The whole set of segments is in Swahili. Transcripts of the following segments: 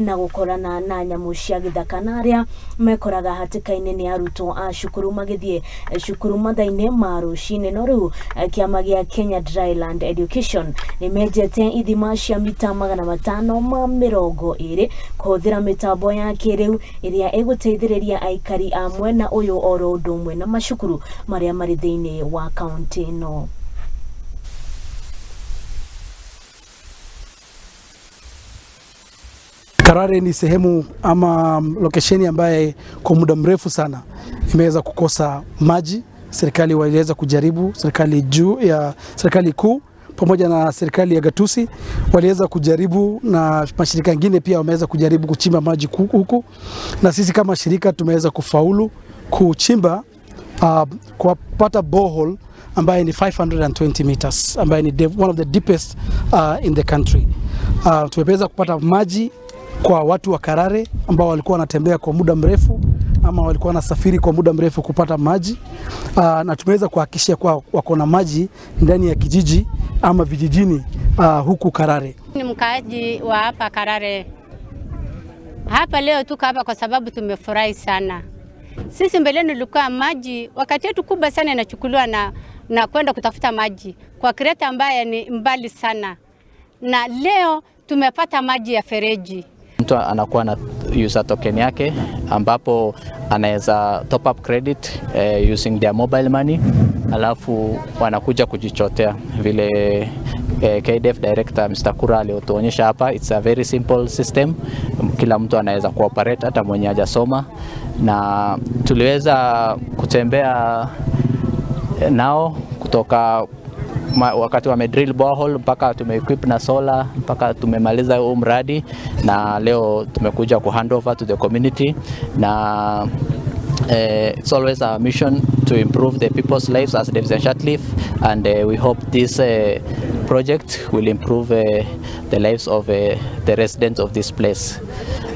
Na gukorana na nyamu cia githaka na aria mekoraga hatĩka-inĩ nĩ arutwo a cukuru magĩthiĩ cukuru mathaa-inĩ ma rũcinĩ. No rĩu kĩama gĩa Kenya Dryland Education nĩ menjete ithima cia mita 520 kũhũthĩra mĩtambo ya kĩrĩu ĩrĩa ĩgũteithĩrĩria aikari a mwena ũyũ oro ũndũ ũmwe na macukuru marĩa marĩ thĩinĩ wa kaunti ĩno. Karare ni sehemu ama lokesheni ambaye kwa muda mrefu sana imeweza kukosa maji. Serikali waliweza kujaribu, serikali juu ya serikali kuu pamoja na serikali ya gatusi waliweza kujaribu, na mashirika mengine pia wameweza kujaribu kuchimba maji huku, na sisi kama shirika tumeweza kufaulu kuchimba kupata borehole ambaye ni 520 meters, ambaye ni one of the deepest in the country. Tumeweza kupata maji kwa watu wa Karare ambao walikuwa wanatembea kwa muda mrefu ama walikuwa wanasafiri kwa muda mrefu kupata maji, na tumeweza kuhakikisha kwa wako na maji ndani ya kijiji ama vijijini huku Karare. Ni mkaaji wa hapa Karare. Hapa leo tuko hapa kwa sababu tumefurahi sana. Sisi mbeleni tulikuwa maji wakati yetu kubwa sana inachukuliwa na kwenda kutafuta maji kwa kreta ambaye ni mbali sana. Na leo tumepata maji ya fereji. Mtu anakuwa na user token yake ambapo anaweza top up credit using their mobile money, alafu wanakuja kujichotea vile KDF director Mr. Kura aliotuonyesha hapa. It's a very simple system, kila mtu anaweza kuoperate hata mwenye hajasoma, na tuliweza kutembea nao kutoka wakati wame drill borehole mpaka tume-equip na solar mpaka tumemaliza huu mradi, na leo tumekuja ku hand over to the community. Na it's always our mission to improve the people's lives as Davis and Shirtliff, and we hope this project will improve the lives of the residents of this place,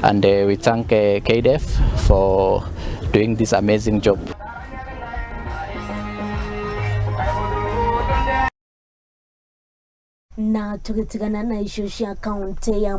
and we thank KDF for doing this amazing job. Na tugitigana na icio cia kaunti ya